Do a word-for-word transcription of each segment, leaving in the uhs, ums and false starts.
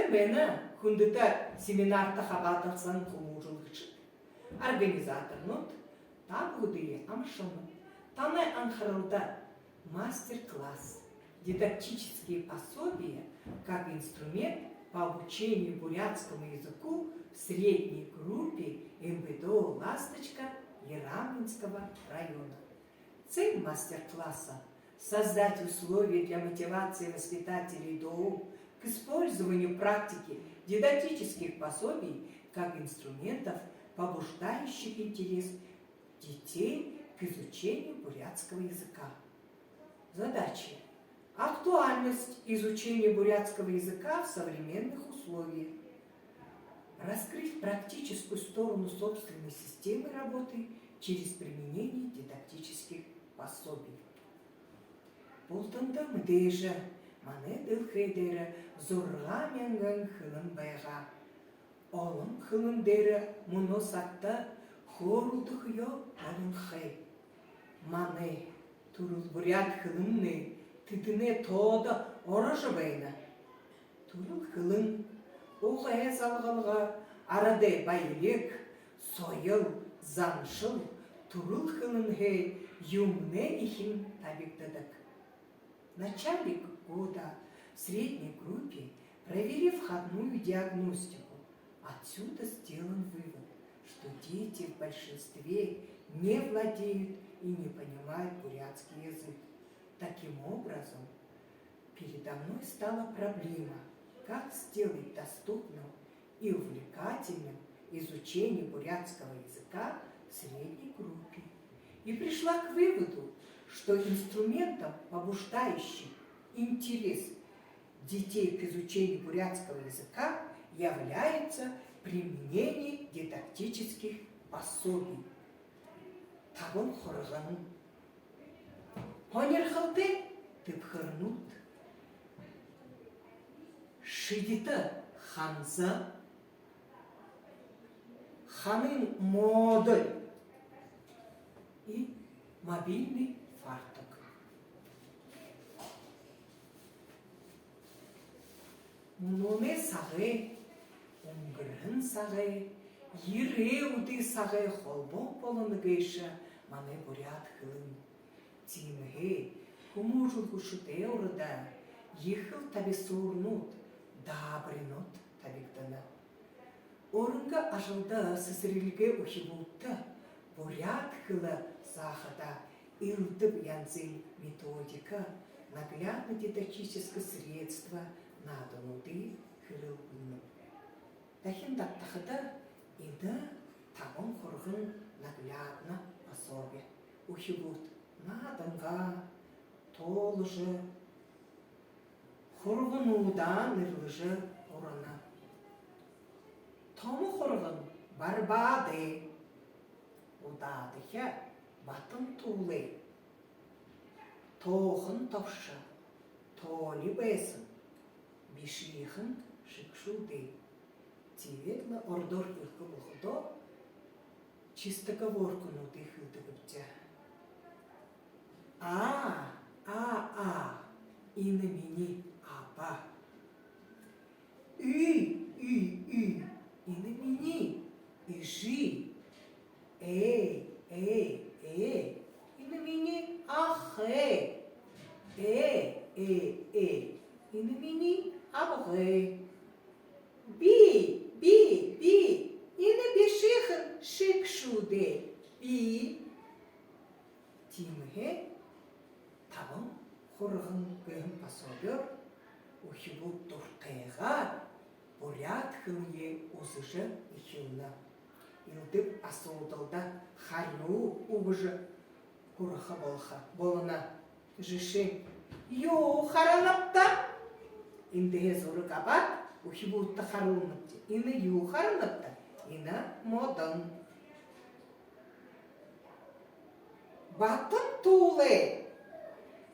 Манай хүндэтэ семинарта хабаадалсаһан хүмүүжүүлэгшэд, организаторнууд, та бүгэдые амаршалнаб. Танай анхаралда мастер-класс «Дидактические пособия как инструмент по обучению бурятскому языку в средней группе МБДО «Ласточка» Ераминского района». Цель мастер-класса — создать условия для мотивации воспитателей ДОУ к использованию практики дидактических пособий как инструментов, побуждающих интерес детей к изучению бурятского языка. Задачи. Актуальность изучения бурятского языка в современных условиях. Раскрыть практическую сторону собственной системы работы через применение дидактических пособий. Бултанда мэдээжэ, манай дэлхэй дээрэ зургаан мянган хэлэн байгаа. Олон хэлэн дээрэ мүнөө сагта хөөрэлдэхэеэ болонхой. Манай түрэл буряад хэлэмнай тэдэнэй тоодо орожо байна. Түрэл хэлэн — угай залгалга, арадай баялиг, соёл, заншал. Түрэл хэлэнһээ юумэнэй эхин табигдадаг. В начале года в средней группе провели входную диагностику. Отсюда сделан вывод, что дети в большинстве не владеют и не понимают бурятский язык. Таким образом, передо мной стала проблема, как сделать доступным и увлекательным изучение бурятского языка в средней группе. И пришла к выводу, что инструментом, побуждающим интерес детей к изучению бурятского языка, является применение дидактических пособий. Табан хурган. Һонирхолтой тэбхэрнүүд. Шэдитэ ханза, ханын модуль и мобильный фартук. Мүнөөнэй сагай, үнгэрһэн сагай, ерээ үдын сагай холбоо болоно гээшэ манай буряад хэлэн. Тиимэһээ хүмүүжүүлэгшэдэй урда ехэл табисуурнууд, даабаринууд табигдана. Өөрынгөө ажалда сэсэрлигэй үхибүүдтэ буряад хэлэ заахада элдэб янзын методика, наглядно-дидактические средства наадануудые хэрэлбэнэ. Дахин дабтахада, энэ табан хурган наглядно пособие. Үхибүүд наадангаа тоолжо, хургануудаа нэрлэжэ урана. Томо хурган — барбаадай, удаадахи — батан туулай, тоохон тобшо, тоолиһон, бишыхан шэгшүүдэй. Тиигээд лэ ородоор хэлэхэ болоходоо, чистоговоркануудые хэлэдэгбди. А, а, а. Энэ минии аба. Үй, үй, үй. Энэ минии эжы. Ээ, ээ, ээ. Энэ минии ахай. Ээ, ээ, ээ. Энэ минии абгай. Би, би, би. Энэ бишыхан шэгшүүдэй. Би. Тиимэһээ «Табан хурган» гэһэн пособиёор үхибүүд дуратайгаар буряад хэлэеэ үзэжэ эхилнэ. Элдэб асуудалда харюу үгэжэ һураха болохо, болоно. Жэшээнь, юу харанабта? Эндэһээ зураг абаад, үхибүүдтэ харуулнабди. Энэ юу харанабта? Энэ модон. Батан туулай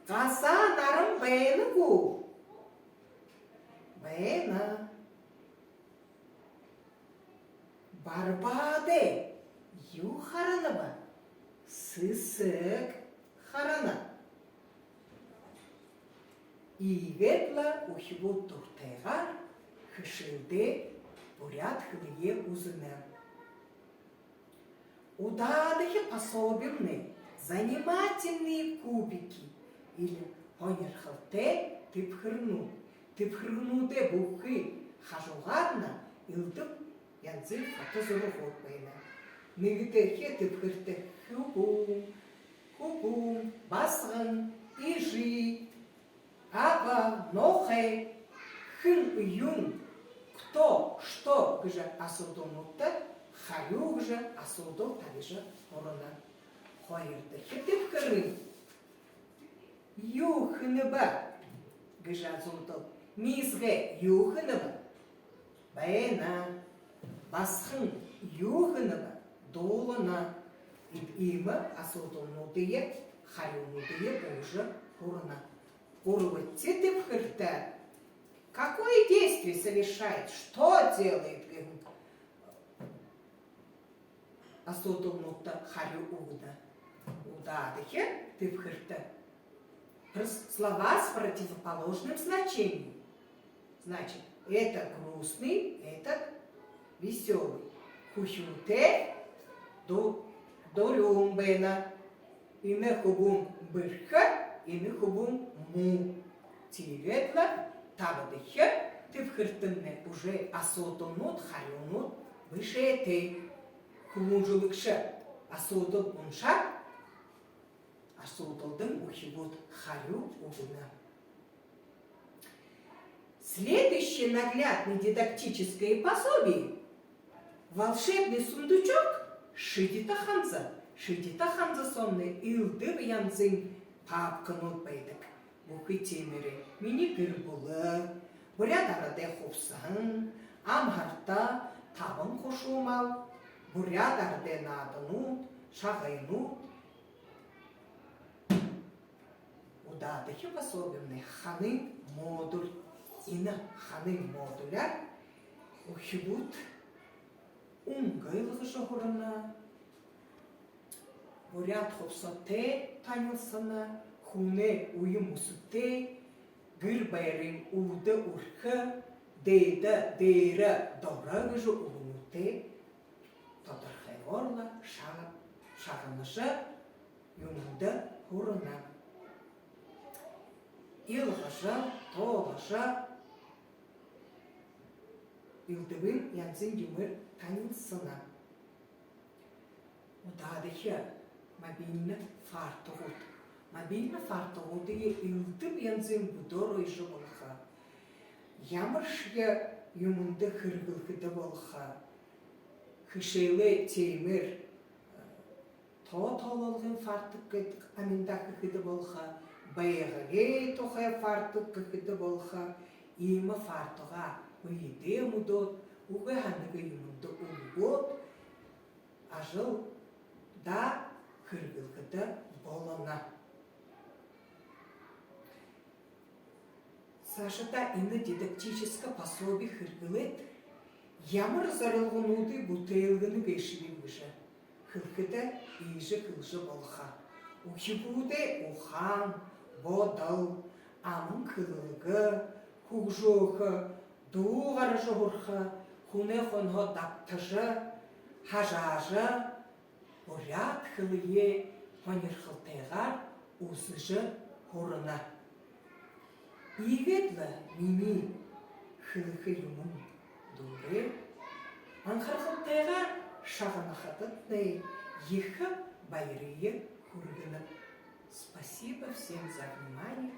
газаа наран байна гү? Байна. Барбаадай юу харанаб? Сэсэг харана. Иигээд лэ үхибүүд дуратайгаар хэшээлдээ буряад хэлэеэ үзэнэ. Удаадахи пособимнай занимательные кубики или һонирхолтой тэбхэрнүүд. Тэбхэрнүүдэй бүхы хажуугаарнь элдэб янзын фото зурагууд байна. Нэгэдэхи тэбхэртэ хүбүүн, хүбүүн, басаган, эжы, аба, нохой, хэн, юун, кто, что гэжэ асуудалнуудта харюу гэжэ асуудал табижа һурана. Хоёрдохи тэбхэрынь юу хэнэб гэжэ асуудал. Миисгэй юу хэнэб? Байна. Басаган юу хэнэб? Дуулана. Иимэ асуудалнуудые, харюунуудые буужа һурана. Гурбадахи тэбхэртэ какое действие совершает, что делает гэһэн асуудалнуудта харюу үгэнэ. Удаадахи тэбхэртэ прос- слова с противоположным значением. Значит, этот грустный, этот весёлый. Хүхюутэй, ду- дурюун байна. Энэ хүбүүн бэрхэ, энэ хүбүүн муу. Тиигээд лэ табадахи тэбхэртэмнай уже асуудалнууд, харюунууд бэшээтэй. Хүмүүжүүлэгшэ асуудал уншаад, асуудалдань үхибүүд харюу үгэнэ. Следующее наглядное дидактическое пособие «Волшебный сундучок» Шидитэ Ханза. Шидитэ Ханза соомнай элдэб янзын папканууд байдаг. Бүхы тиимэрээ «Минии гэр бүлэ», «Буряад арадай хубсаһан», «Амһарта», «Табан хушуу мал», «Буряад арадай нааданууд», «Шагайнууд». Удаадахи пособимнай ханын модуль. Энэ ханын модуляар үхибүүд үнгэ илгажа һурана, буряад хубсаһатай танилсана, хүнэй үе мүсэтэй, гэр байрын үүдэ үрхэ, дээдэ, дээрэ, доро гэжэ үгэнүүдтэй тодорхойгоор лэ шаг- шагнажа, юумэндэ һурана. Илгажа, тооложо, элдэбын янзын юумээр танилсана. Удаадахи мобильна фартугууд. Мобильна фартугуудые элдэб янзын бүдөөр оёжо болохо. Ямаршье юумэндэ хэрэглэхэдэ болохо. Хэшээлэй теемээр, э, тоо тоололгын фартук гэдэг аминдаа хэхэдэ болохо, байгаагай тухай фартук хэхэдэ болохо, иимэ фартугаа бэедээ мүдөөд, үгы һаа нэгэ юумэндэ үлгөөд, ажалдаа хэрэглэхэдэ болоно. Саашадаа энэ дидактическа пособи хэрэглээд, ямар зорилгонуудые бүтээлгэнэ гээшэбиб гэжэ хэлэхэдэ, иигэжэ хэлэжэ болохо. Үхибүүдэй ухаан, бодол, аман хэлэлгэ хүгжөөхэ, дуу гаража һураха, хүнэй хонһоо дабтажа, һажаажа, буряад хэлэеэ һонирхолтойгоор үзэжэ һурана. Иигээд лэ минии хэлэхэ юумэн дүүрээ. Анхаралтайгаар шагнахадатнай ехэ баярые хүргэнэб. Спасибо всем за внимание.